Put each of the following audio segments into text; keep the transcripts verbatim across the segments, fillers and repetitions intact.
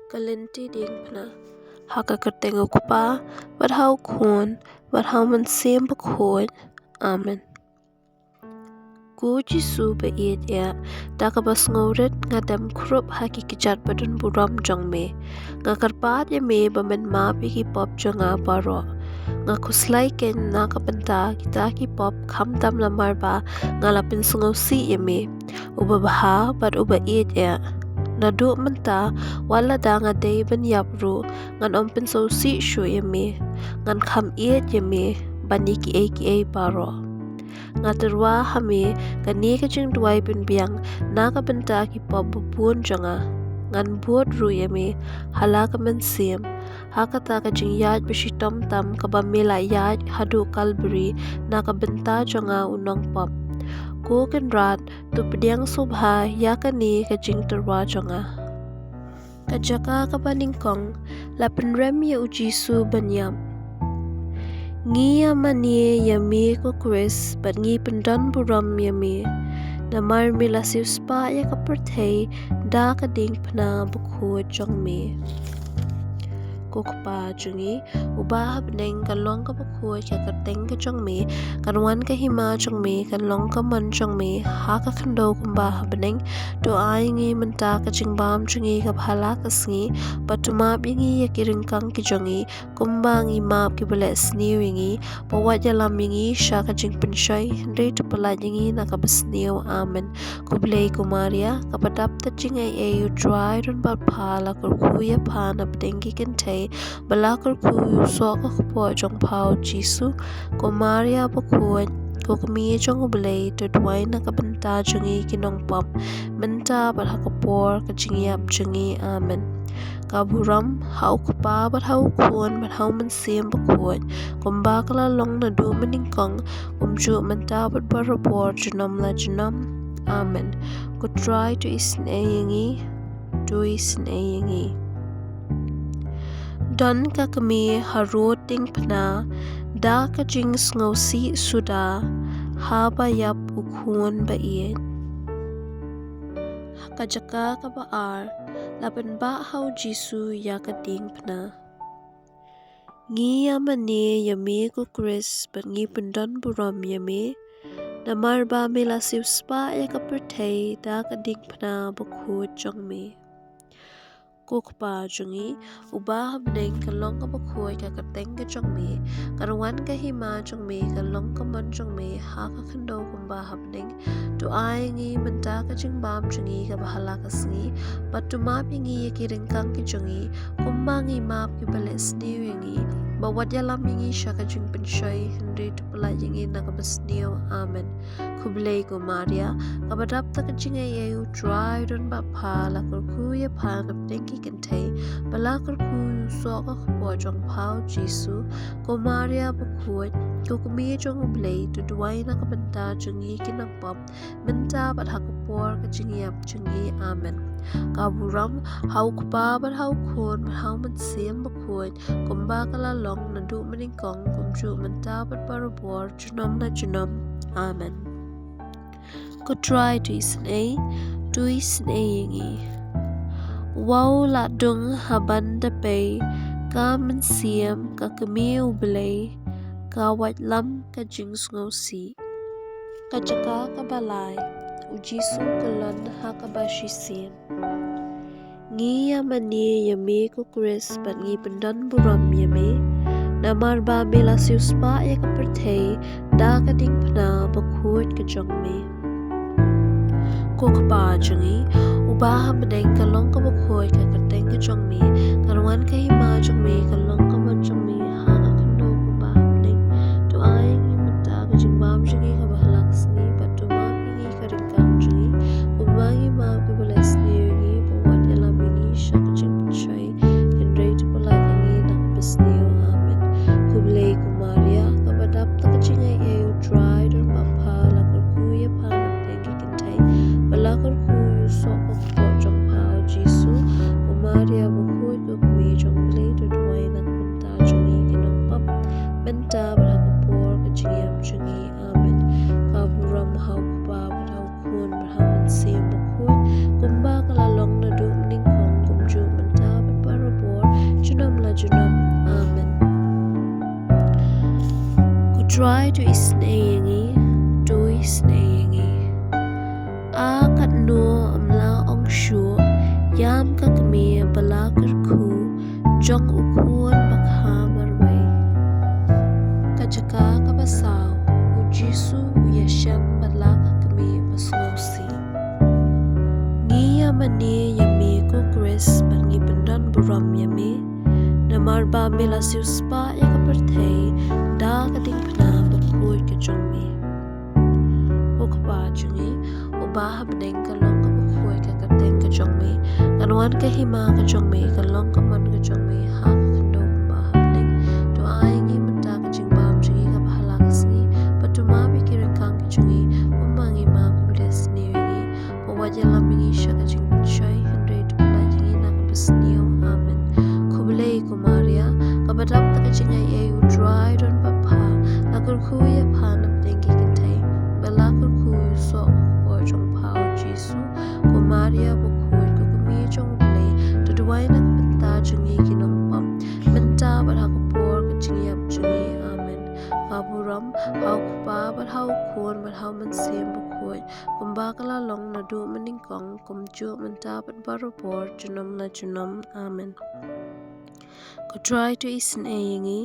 Ka lynti diengphna. Ha ka kyrteng u Kpa, bad ha u Khun, bad ha u Mynsiem Bakhuid. Amen. Ko Jisu ba ïeit, da kaba sngewrit nga dem khrup ha ki kjat ba don burom jong me. Nga kyrpad ïa me ba men map ïa ki pop jong nga baroh. Nga khuslai keiñ na ka bynta kita ki pop, khamtam namar ba nga la pynsngewsih ïa me, uba bha bad uba ïeit. Naduh mynta, wat lada nga dei ban ïap ruh, ngan ym pynsngewsih shuh ïa me. Ngan kham ïeit ïa me ban ïa kiei kiei baroh. Nga tyrwa ha me kane ka jingduwai pynbiang na ka bynta ki pop ba bun jong nga. Ngan bud ruh ïa me ha la ka mynsiem, ha kata ka jingïaid ba shitom tam kaba me la ïaid haduh Kalbari na ka bynta jong nga u nongpop. Ko Kynrad, to pdiang sngewbha ïa kane ka jingtyrwa jong nga. Ka jaka kaba nyngkong, la pynrem ïa u Jisu ban ïap. Ngi ïa mane ïa me ko Khrist bad ngi pyndon burom ïa me, namar me la siewspah ïa ka pyrthei da ka diengphna bakhuid jong me. Ko Kpa jong ngi uba ha bneng, ka long kaba khuid ka kyrteng ka jong me, kan wan ka hima jong me, kan long ka mon jong me ha ka khyndew kumba ha bneng. To ai ngi mynta ka jingbam jong ngi kaba ha la ka sngi, bad to map ïa ngi ïa ki ryngkang ki jong ngi, kumba ngi map kiba leh sniew ïa ngi, bad wat ïalam ïa ngi sha ka jingpynshoi, hynrei to pyllait ïa ngi na kaba sniew. Amen. Khublei ko Maria, kaba dap da ka jingaiei, u Trai u don bad pha, la kyrkhu ïa pha na pdeng ki kynthei, bad la kyrkhu ïa u soh ka kpoh jong pha u Jisu. Ko Maria bakhuid, ko kmie jong u Blei, to duwai na ka bynta jong ngi ki nongpop, mynta bad ha ka por ka jingïap jong ngi. Amen. Ka burom ha u Kpa bad ha u Khun bad ha u Mynsiem Bakhuid, kumba ka la long naduh mynnyngkong, kumjuh mynta bad barabor, junom la junom. Amen. Ko Trai to isynei ïa ngi, to isynei ïa ngi. Don ka kmie harud diengphna da ka jingsngewsih suda haba ïap u khun ba ïeit. Ha ka jaka kaba ar, la pynbah ha u Jisu ïa ka diengphna. Ngi ïa mane ïa me ko Khrist bad ngi pyndon burom ïa me, namar ba me la siewspah ïa ka pyrthei da ka diengphna bakhuid jong me. Ko Kpa jong ngi uba ha bneng, ka long kaba khuid ka kyrteng ka jong me, kan wan ka hima jong me, kan long ka mon jong me ha ka khyndew kumba ha bneng. To ai ngi mynta ka jingbam jong ngi kaba ha la ka sngi, bad to map ïa ngi ïa ki ryngkang ki jong ngi, kumba ngi map kiba leh sniew ïa ngi, bad wat ïalam ïa ngi sha ka jingpynshoi, hynrei to pyllait ïa ngi na kaba sniew. Amen. Khublei ko Maria, kaba dap da ka jingaiei, u Trai u don bad pha, la kyrkhu ïa pha na pdeng ki kynthei, bad la kyrkhu ïa u soh ka kpoh jong pha u Jisu. Ko Maria bakhuid, ko kmie jong u Blei, to duwai na ka bynta jong ngi ki nongpop, mynta bad ha ka por ka jingïap jong ngi. Amen. Ka burom ha u Kpa bad ha u Khun bad ha u Mynsiem Bakhuid, kumba ka la long naduh mynnyngkong, kumjuh mynta bad barabor, junom la junom. Amen. Ko Trai to isynei, to isynei ïa ngi. Wow la dung ha ban da pei ka mynsiem ka kmie u Blei, ka waitlam ka jingsngewsih. Ka jaka kaba lai, u Jisu u kyllon ha kaba shisien. Ngi ïa mane ïa me ko Khrist bad ngi pyndon burom ïa me, namar ba me la siewspah ïa ka pyrthei da ka diengphna bakhuid ka jong me. Ko Kpa jong ngi uba ha bneng, ka long kaba khuid ka kyrteng ka jong me, kan wan ka hima jong me, kan long ka mon jong me ha ka khyndew kumba ha bneng. To ai ngi mynta ka jingbam jong ngi kaba ha la ka sngi, bad to map ïa ngi ka ryngkang jong ngi, kumba ngi map kiba leh sniew ïa ngi, bad wat ïalam ïa ngi sha ka jingpynshoi, hynrei to pyllait ïa ngi na kaba sniew. Amen. Khublei ko Maria, kaba dap da ka jingaiei, u Trai u don bad pha, la kyrkhu ïa pha na pdeng ki kynthei, bad la kyrkhu ïa u soh ka kpoh jong pha u Jisu. Ko Maria bakhuid, ko kmie jong u Blei, to duwai na ka bynta jong ngi ki nongpop, mynta bad ha ka por ka jingïap jong ngi. Amen. Ka burom ha u Kpa bad ha u Khun bad ha u Mynsiem Bakhuid, kumba ka la long naduh mynnyngkong, kumjuh Trai to isynei ïa ngi, to isynei ïa ngi. A katno ym lah ong shuh, ïam ka kmie ba la kyrkhu jong u khun ba kha marwei. Ka jaka kaba saw, u Jisu u ïashem bad la ka kmie ba sngewsih. Ngi ïa mane ïa me ko Khrist bad ngi pyndon burom ïa me. Namar ba me la siewspah ïa ka pyrthei da ka diengphna bakhuid ka jong me. Ko Kpa jong ngi uba ha bneng, ka long kaba khuid ka kyrteng ka jong me. Kan wan ka hima ka jong me, kan long ka mon ka jong me ha ka khyndew kumba ha bneng. To ai ngi mynta ka jingbam jong ngi kaba ha la ka sngi. Bad to map ïa ki ryngkang ka jong ngi kumba ngi map ïa kiba leh sniew ïa ngi. Wat ïalam ïa ngi sha ka jingpynshoi, hynrei to pyllait ïa ngi na ka basniew. Amen. Khublei ko Maria, kaba dap da ka jingaiei, u Trai u don bad pha. La kyrkhu ïa pha na pdeng ki kynthei, bad la kyrkhu u soh ka kpoh jong pha u Jisu. Ko Maria bakhuid, ko kmie jong u Blei, to duwai na ka bynta jong ngi ki nongpop, mynta bad ha ka por ka jingïap jong ngi. Amen. Ka burom ha u Kpa bad ha u Khun bad ha u Mynsiem Bakhuid, kumba ka la long naduh mynnyngkong, kumjuh mynta bad barabor, junom la junom. Amen. Ko Trai to isynei ïa ngi,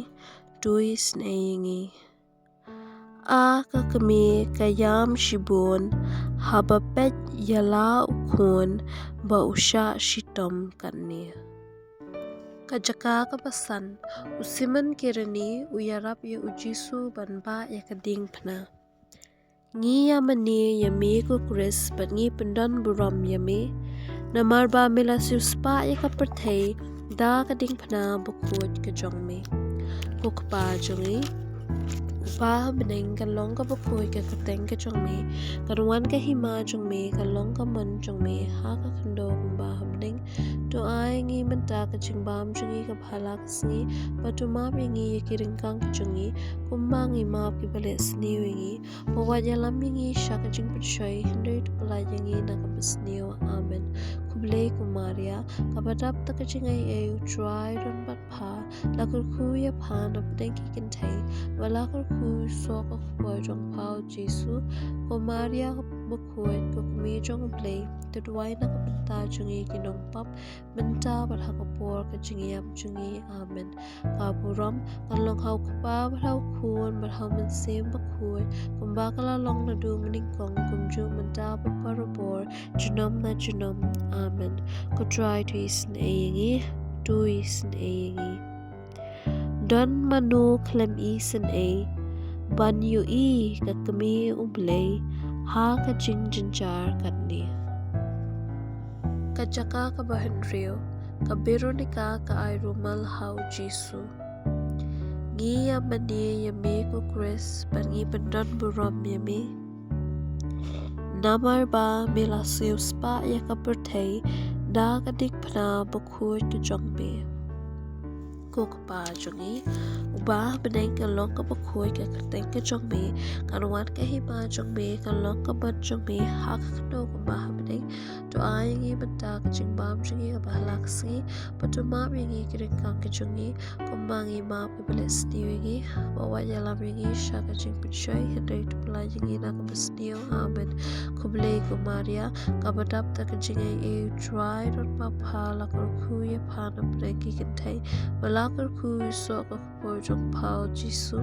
to isynei ïa ngi. A ka kmie ka ïam shibun haba peit ïa la u khun ba u shah shitom katne. Ka jaka kaba san, u Simon Kirene u ïarap ïa u Jisu ban bah ïa ka diengphna. Ngi ïa mane ïa me ko Khrist bad ngi pyndon burom ïa me. Namar ba me la siewspah ïa ka pyrthei da ka diengphna bakhuid ka jong me. Ko Kpa jong ngi uba ha bneng, kan long kaba khuid ka kyrteng ka jong me. Kan wan ka hima jong me, kan long ka mon jong me ha ka khyndew kumba ha bneng. To ai ngi mynta ka jingbam jong ngi kaba ha la ka sngi. Bad to map ïa ngi ïa ki ryngkang ka jong ngi kumba ngi map ïa kiba leh sniew ïa ngi. Wat ïalam ïa ngi sha ka jingpynshoi, hynrei to pyllait ïa ngi na ka basniew. Amen. Khublei ko Maria, kaba dap da ka jingaiei, u Trai u don bad pha. La kyrkhu ïa pha na pdeng ki kynthei, bad la kyrkhu u soh ka kpoh jong pha u Jisu. Ko Maria bakhuid, ko kmie jong u Blei, to duwai na ka bynta jong ngi ki nongpop, mynta bad ha ka por ka jingïap jong ngi. Amen. Ka burom kan long ha u Kpa bad ha u Khun bad ha u Mynsiem Bakhuid, kumba ka la long naduh mynnyngkong, kumjuh mynta bad barabor, junom na junom. Amen. Ko Trai to isynei ïa ngi, to isynei ïa ngi. Don mano khlem isynei ban ïohi ka kmie u Blei ha ka jingjynjar katne. Ka jaka kaba hynriew, ka Veronica ka ai rumal ha u Jisu. Ngi ïa mane ïa me ko Khrist bad ngi pyndon burom ïa me. Namar ba me la siewspah ïa ka pyrthei da ka diengphna bakhuid ka jong me. Ko Kpa jong ngi uba ha bneng, kan long kaba khuid ka kyrteng ka jong me. Kan wan ka hima jong me, kan long ka mon jong me ha ka khyndew kumba ha bneng. To ai ngi mynta ka jingbam jong ngi kaba ha la ka sngi. Bad to map ïa ngi ki ryngkang ka jong ngi kumba ngi map ïa kiba leh sniew ïa ngi. Wat ïalam ïa ngi sha ka jingpynshoi, hynrei to pyllait ïa ngi na ka basniew. Amen. Khublei ko Maria, kaba dap da ka jingaiei, u Trai u don bad pha. La kyrkhu ïa pha na pdeng ki kynthei, bad la kyrkhu u soh ka kpoh jong pha u Jisu.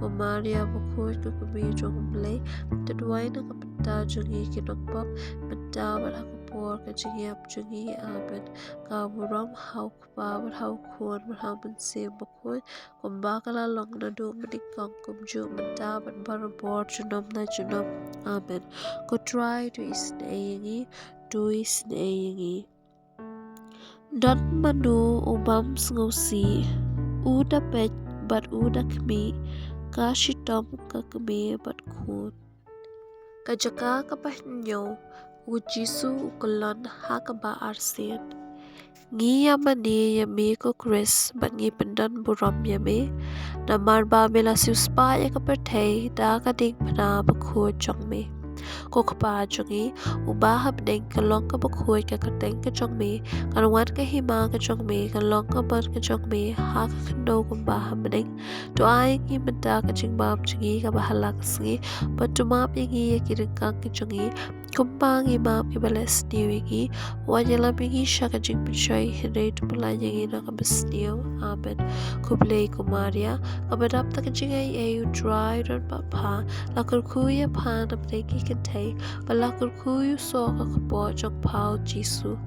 Ko Maria bakhuid, ko kmie jong u Blei, to duwai na ka bynta jong ngi ki nongpop, mynta bad ha ka por ka jingïap jong ngi. Amen. Ka burom ha u Kpa bad ha u Khun bad ha u Mynsiem Bakhuid, kumba ka la long naduh mynnyngkong, kumjuh mynta bad barabor, junom na junom. Amen. Ko Trai to isynei ïa ngi, to isynei ïa ngi. Don mano u bym sngewsih, u da peit bad u da khmih ka shitom ka kmie bad khun. Ka jaka kaba hynñiew, u Jisu u kyllon ha kaba arsien. Ngi ïa mane ïa me ko Khrist bad ngi pyndon burom ïa me. Namar ba me la siewspah ïa ka pyrthei da ka diengphna bakhuid jong me. Ko Kpa jong ngi uba ha bneng, ka long kaba khuid ka kyrteng ka jong me, kan wan ka hima ka jong me, kan long ka mon ka jong me ha ka khyndew kumba ha bneng. To ai ïa ngi mynta ka jingbam jong ngi kaba ha la ka sngi, bad to map ïa ngi ïa ki ryngkang ki jong ngi, kumba ngi map ïa kiba leh sniew ïa ngi. Wat ïalam ïa ngi sha ka jingpynshoi, hynrei to pyllait ïa ngi na kaba sniew. Amen. Khublei ko Maria, kaba dap da ka jingaiei, U Trai u don bad pha. La kyrkhu ïa pha na pdeng ki kynthei, bad la kyrkhu ïa u soh ka kpoh jong pha U Jisu.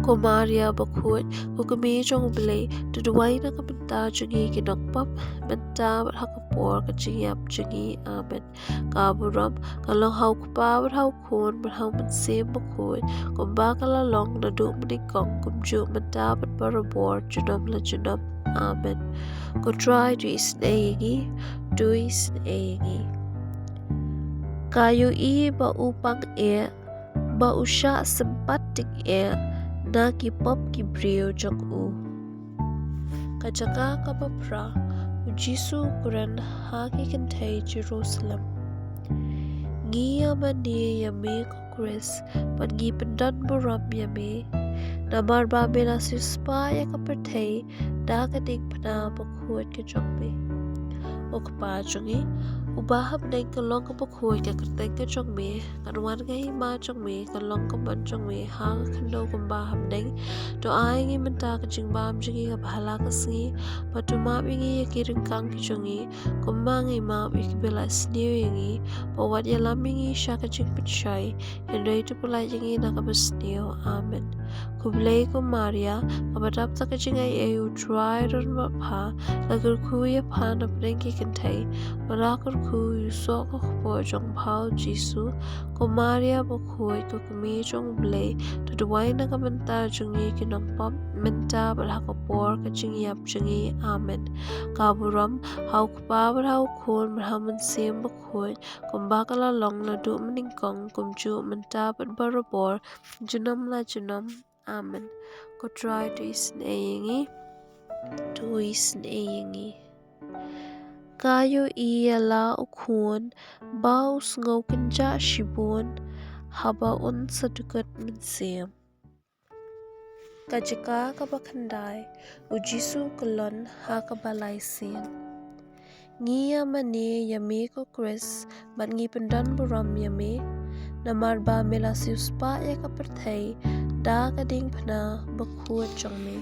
Ko Maria bakhuid, ko Kmie jong U Blei, to duwai na ka bynta jong ngi ki nongpop, mynta bad ha ka por ka jingïap jong ngi. Amen. Ka burom ka long ha U Kpa bad ha U Khun bad ha U Mynsiem Bakhuid, kumba ka la long naduh mynnyngkong, kumjuh mynta bad barabor, junom la junom. Amen. Ko Trai to isynei ïa ngi, to isynei ïa ngi. Ka ïohi ba u pang eh, ba u shah sympat tyngeh na ki pop ki briew jong u. Ka jaka kaba phra, U Jisu u kren ha ki kynthei Jerusalem. Ngi ïa mane ïa me ko Khrist, bad ngi pyndon burom ïa me. Namar ba me la siewspah ïa ka pyrthei da ka diengphna bakhuid ka jong me. Ko Kpa jong ngi uba ha bneng, ka long kaba khuid ka kyrteng ka jong me, kan wan ka hima jong me, kan long ka mon jong me ha ka khyndew kumba ha bneng. To ai ïa ngi mynta ka jingbam jong ngi kaba ha la ka sngi, bad to map ïa ngi ïa ki ryngkang ki jong ngi, kumba ngi map ïa kiba leh sniew ïa ngi. Bad wat ïalam ïa ngi sha ka jingpynshoi, hynrei to pyllait ïa ngi na kaba sniew. Amen. Khublei ko Maria, kaba dap da ka jingaiei, U Trai u don bad pha. La kyrkhu ïa pha na pdeng ki kynthei, bad la kyrkhu ïa u soh ka kpoh jong pha U Jisu. Ko Maria bakhuid, ko Kmie jong U Blei, to duwai na ka bynta jong ngi ki nongpop, mynta bad ha ka por ka jingïap jong ngi. Amen. Ka burom ha U Kpa bad ha U Khun bad ha U Mynsiem Bakhuid, kumba ka la long naduh mynnyngkong, kumjuh mynta bad barabor, junom la junom. Amen. Ko Trai to isynei ïa ngi, to isynei ïa ngi. Ka ïohi ïa la u khun ba u sngew kynjah shibun haba un sa dkut mynsiem. Ka jaka kaba khyndai, U Jisu u kyllon ha kaba lai sien. Ngi ïa mane ïa me ko Khrist, bad ngi pyndon burom ïa me. Namar ba me la siewspah ïa ka pyrthei da ka diengphna bakhuid jong me.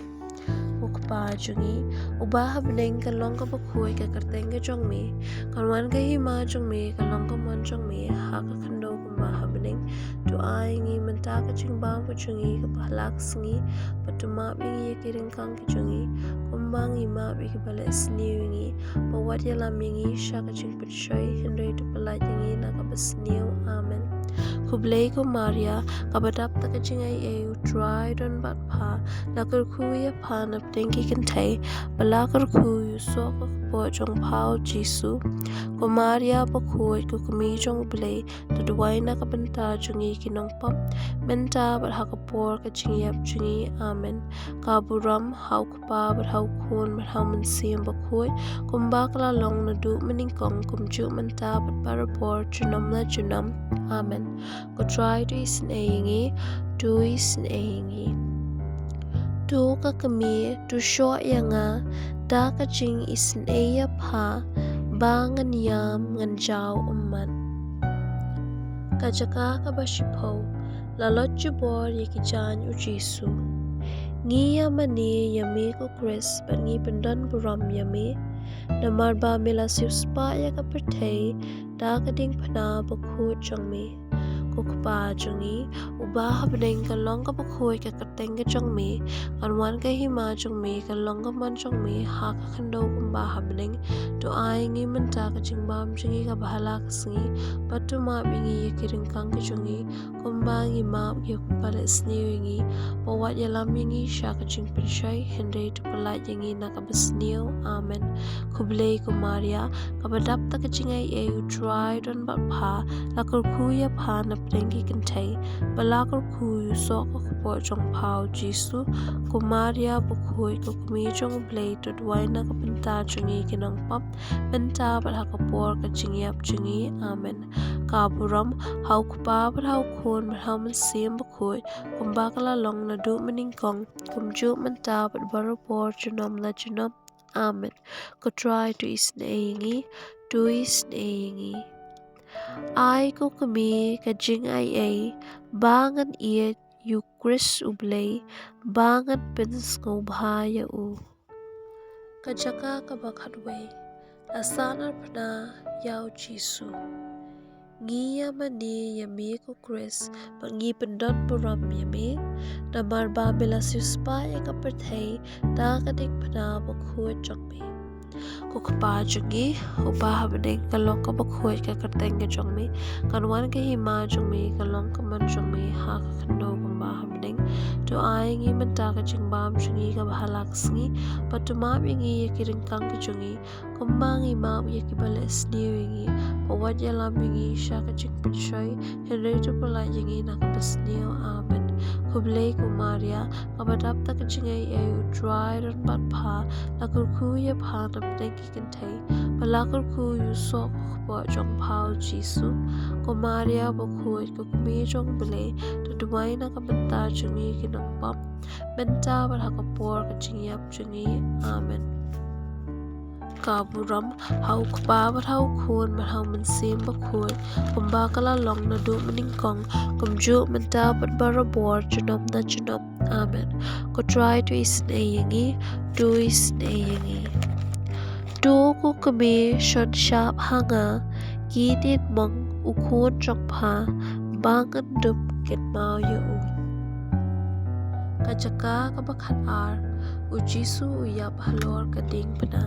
Ko Kpa jong ngi uba ha bneng, kan long kaba khuid ka kyrteng ka jong me, kan wan ka hima jong me, kan long ka mon jong me ha ka khyndew kumba ha bneng. To ai ïa ngi mynta ka jingbam ka jong ngi kaba ha la ka sngi, bad to map ïa ngi ïa ki ryngkang ki jong ngi, kumba ngi map ïa kiba leh sniew ïa ngi. Bad wat ïalam ïa ngi sha ka jingpynshoi, hynrei to pyllait ïa ngi na kaba sniew. Amen. Khublei ko Maria, kaba dap da ka jingaiei, U Trai u don bad pha. La kyrkhu ïa pha na pdeng ki kynthei, bad la kyrkhu ïa u soh ka kpoh jong pha U Jisu. Ko Maria bakhuid, ko Kmie jong U Blei, to duwai na ka bynta jong ngi ki nongpop, mynta bad ha ka por ka jingïap jong ngi. Amen. Ka burom ha U Kpa bad ha U Khun bad ha U Mynsiem Bakhuid, kumba ka la long naduh mynnyngkong, kumjuh mynta bad barabor, junom la junom. Amen. Ko Trai to isynei ïa ngi, to isynei ïa ngi. To ka kmie, to shoh ïa nga da ka jingisynei ïa pha, ba ngan ïam ngan jaw ummat. Ka jaka kaba shiphew, la lot jubor ïa ki jaiñ U Jisu. Ngi ïa mane ïa me ko Khrist, bad ngi pyndon burom ïa me. Namar ba me la siewspah ïa ka pyrthei da ka diengphna bakhuid jong me. Ko Kpa jong ngi uba ha bneng, kan long kaba khuid ka kyrteng ka jong me, kan wan ka hima jong me, kan long ka mon jong me ha ka khyndew kumba ha bneng. To ai ïa ngi mynta ka jingbam jong ngi kaba ha la ka sngi, bad to map ïa ngi ïa ki ryngkang ki jong ngi, kumba ngi map ïa kiba leh sniew ïa ngi. Bad wat ïalam ïa ngi sha ka jingpynshoi, hynrei to pyllait ïa ngi na kaba sniew. Amen. Khublei ko Maria, kaba dap da ka jingaiei, U Trai u don bad pha. La kyrkhu ïa pha na pdeng ki kynthei, bad la kyrkhu ïa u soh ka kpoh jong pha U Jisu. Ko Maria bakhuid, ko Kmie jong U Blei, to duwai na ka bynta jong ngi ki nongpop, mynta bad ha ka por ka jingïap jong ngi. Amen. Ka burom ha u Kpa bad ha u Khun bad ha u Mynsiem Bakhuid, kumba ka la long naduh mynnyngkong, kumjuh mynta bad barabor junom la junom. Amen. Ko Trai, to isynei ïa ngi, to isynei ïa ngi. Ai ko kmie ka jingaiei ba ngan ïeit ïa u Khrist U Blei, ba ngan pynsngewbha ïa u. Ka jaka kaba khatwei, la sahnarphna ïa u Jisu. Ngi ïa mane ïa me ko Khrist, bad ngi pyndon burom ïa me, namar ba me la siewspah ïa ka pyrthei da ka diengphna bakhuid jong me. Ko Kpa jong ngi uba ha bneng, ka long kaba khuid ka kyrteng ka jong me. Kan wan ka hima jong me, ka long ka mon jong me ha ka khyndew kumba ha bneng. To ai ïa ngi mynta ka jingbam jong ngi kaba ha la ka sngi, bad to map ïa ngi ïa ki ryngkang ki jong ngi, kumba ngi map ïa kiba leh sniew ïa ngi. Bad wat ïalam ïa ngi sha ka jingpynshoi, hynrei to pyllait ïa ngi na kaba sniew. Amen. Khublei ko Maria, kaba dap da ka jingaiei, U Trai u don bad pha, la kyrkhu ïa pha na pdeng ki kynthei, bad la kyrkhu ïa u soh ka kpoh jong pha U Jisu. Ko Maria bakhuid, ko kmie jong U Blei, to duwai na ka bynta jong ngi ki nongpop, mynta bad ha ka por ka jingïap jong ngi. Amen. Ka burom ha u Kpa bad ha u Khun bad ha u Mynsiem Bakhuid, kumba ka la long naduh mynnyngkong, kumjuh mynta bad barabor junom na junom. Amen. Ko Trai, to isynei ïa ngi, to isynei ïa ngi. To ko kmie shon shap ha nga, ki diengmong u khun jong pha, ba ngan dup kynmaw ïa u. Ka jaka kaba khatar, U Jisu u ïap halor ka diengphna.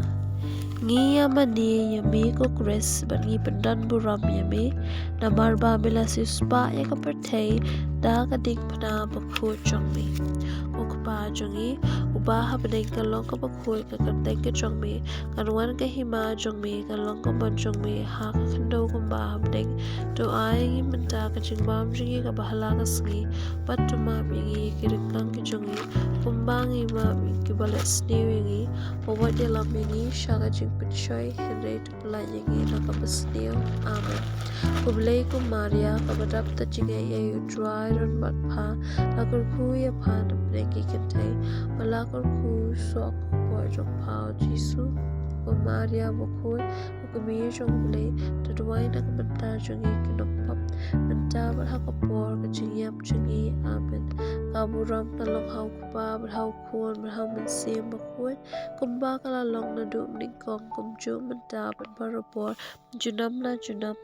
Ngi ïa mane ïa me ko Khrist, bad ngi pyndon burom ïa me, namar ba me la siewspah ïa ka pyrthei da ka diengphna bakhuid jong me. Ko Kpa jong ngi uba ha bneng, ka long kaba khuid ka kyrteng ka jong me. Kan wan ka hima jong me, kan long ka mon jong me ha ka khyndew kumba ha bneng. To ai ïa ngi mynta ka jingbam jong ngi kaba ha la ka sngi, bad to map ïa ngi ïa ki ryngkang ki jong ngi, kumba ngi map ïa kiba leh sniew ïa ngi. Bad wat ïalam ïa ngi sha ka jingpynshoi, hynrei to pyllait ïa ngi na kaba sniew. Amen. Khublei ko Maria, kaba dap da ka jingaiei, U Trai u don bad pha, la kyrkhu ïa pha na pdeng ki kynthei, bad la kyrkhu ïa u soh ka kpoh jong pha U Jisu. Ko Maria bakhuid, ko kmie jong U Blei, to duwai na ka bynta jong ngi ki nongpop, mynta bad ha ka por ka jingïap jong ngi. Amen. Ka burom ka long ha u Kpa bad ha u Khun bad ha u Mynsiem Bakhuid, kumba ka la long naduh mynnyngkong, kumjuh mynta bad barabor junom la junom.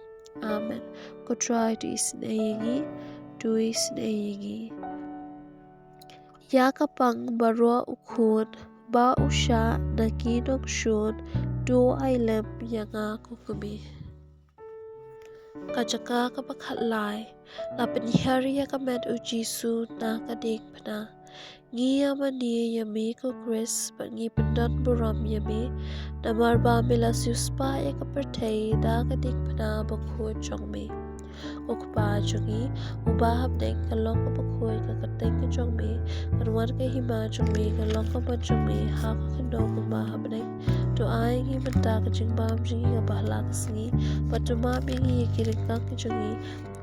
Amen. Ko Trai, to isynei ïa ngi, to isynei ïa ngi. Ïa ka pang baroh u khun ba u shah na ki nongshun, to ai lem ïa nga ko kmie. Ka jaka kaba khatlai, la pynhiar ïa ka met U Jisu na ka diengphna. Ngi ïa mane ïa me ko Khrist, bad ngi pyndon burom ïa me, namar ba me la siewspah ïa ka pyrthei da ka diengphna bakhuid jong me. Ko Kpa jong ngi uba ha bneng, ka long kaba khuid ka kyrteng ka jong me, kan wan ka hima jong me, ka long ka mon jong me ha ka khyndew kumba ha bneng. To ai ïa ngi mynta ka jingbam jong ngi kaba ha la ka sngi, bad to map ïa ngi ïa ki ryngkang ki jong ngi,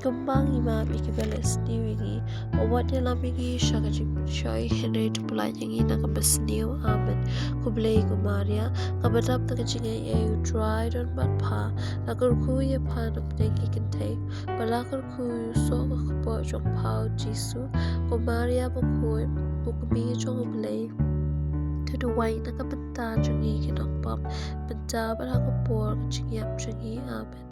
kumba ngi map ïa kiba leh sniew ïa ngi. Bad wat ïalam ïa ngi sha ka jingpynshoi, hynrei to pyllait ïa ngi na kaba sniew. Amen. Khublei ko Maria, kaba dap da ka jingaiei, U Trai u don bad pha, la kyrkhu ïa pha na pdeng ki kynthei, bad la kyrkhu ïa u soh ka kpoh jong pha U Jisu. Ko Maria bakhuid, ko kmie jong U Blei, to duwai na ka bynta jong ngi ki nongpop, mynta bad ha ka por ka jingïap jong ngi. Amen.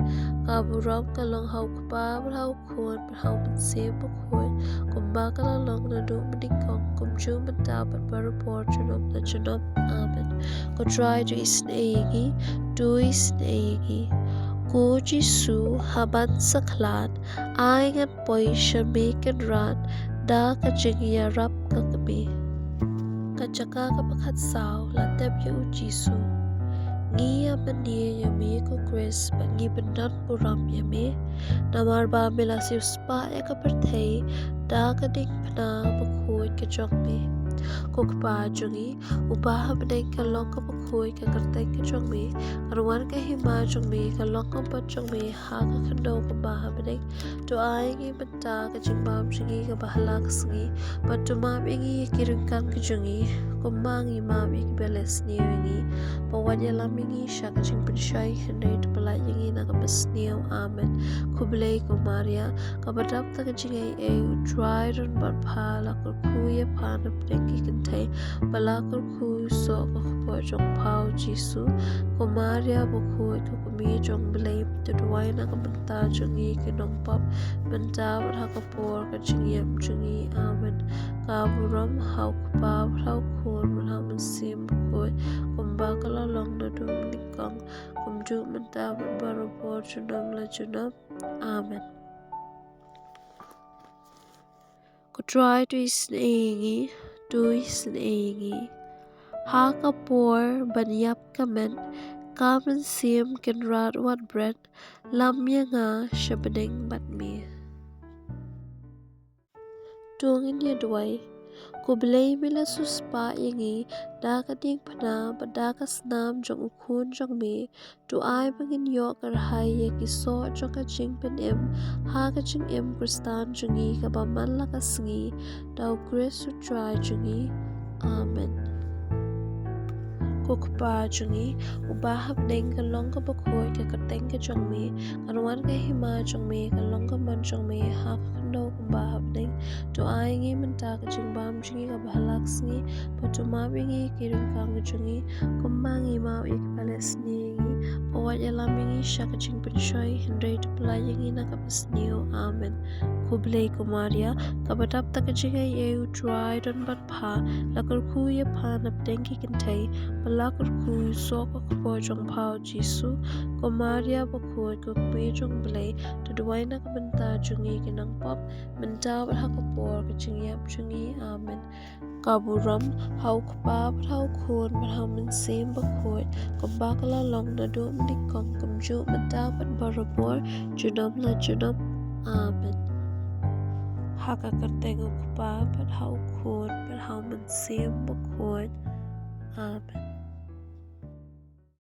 Ka burom ka long ha u Kpa bad ha u Khun bad ha u Mynsiem Bakhuid, kumba ka la long naduh mynnyngkong, kumjuh mynta bad barabor junom la junom. Amen. Ko Trai, to isynei ïa ngi, to isynei ïa ngi. Ko Jisu, haba ngan sa khlad, ai ngan poi sha me kynrad da ka jingïarap ka kmie. Ka jaka kaba khatsaw, la tep ïa U Jisu. Ngi ïa mane ïa me ko Khrist, bad ngi pyndon burom ïa me, namar ba me la siewspah ïa ka pyrthei da ka diengphna bakhuid ka jong me. Ko Kpa jong ngi uba ha bneng, ka long kaba khuid ka kyrteng ka jong me, kan wan ka hima jong me, ka long ka mon jong me ha ka khyndew kumba ha bneng. To ai ngi mynta ka jingbam jong ngi kaba hala ka sngi, bad to map ïa ngi ïa ki ryngkang ka jong ngi, kumba ngi map ïa kiba leh sniew ïa ngi. Wat ïalam ïa ngi sha ka jingpynshoi, hynrei to pyllait ïa ngi na kaba sniew. Amen. Khublei ko Maria, kaba dap da ka jingaiei, U Trai u don bad pha, la kyrkhu ïa pha na pdeng ki kynthei, bad la kyrkhu u soh ka kpoh jong pha U Jisu. Ko Maria bakhuid, ko Kmie jong U Blei, to duwai na ka bynta jong ngi ki nongpop, mynta bad ha ka por ka jingïap jong ngi. Amen. Ka burom ha U Kpa bad ha U Khun bad ha U Mynsiem Bakhuid, kumba ka la long naduh mynnyngkong, kumjuh mynta bad barabor, junom la junom. Amen. Ko Trai to isynei ïa ngi, to isynei ïa ngi. Ha ka por ban ïap ka met, ka mynsiem kynrad wat bret, lam ïa nga sha bneng bad me. To ngin ïa duwai. Ko Blei, me la siewspah ïa ngi da ka diengphna bad da ka snam jong U Khun jong me, to ai ba ngin ïoh kyrhai ïa ki soh jong ka jingpynim ha ka jingim Khristan jong ngi kaba man la ka sngi, da U Khrist U Trai jong ngi. Amen. Ko Kpa jong ngi uba ha bneng, ka long kaba khuid ka kyrteng ka jong me, kan wan ka hima jong me, ka long ka mon jong me ha ka khyndew kumba ha bneng. To ai ngi mynta ka jingbam jong ngi kaba hala ka sngi, bad to map ïa ngi ki ryngkang ka jong ngi, kumba ngi map ïa kiba leh sniew ïa ngi. Wat ïalam ïa ngi sha ka jingpynshoi, hynrei to pyllait ïa ngi na kaba sniew. Amen. Khublei ko Maria, kaba dap da ka jingaiei, U Trai u don bad pha, la kyrkhu ïa pha na pdeng ki kynthei, bad la kyrkhu u soh ka kpoh jong pha U Jisu. Ko Maria bakhuid, ko Kmie jong U Blei, to duwai na ka bynta jong ngi ki nongpop, mynta bad ha ka por ka jingïap jong ngi. Amen. Ka burom ha U Kpa bad ha U Khun bad ha U Mynsiem Bakhuid, kumba ka la long naduh mynnyngkong, kumjuh mynta bad barabor, junom la junom. Amen. Ha ka kyrteng U Kpa bad ha U Khun bad ha U Mynsiem Bakhuid. Amen.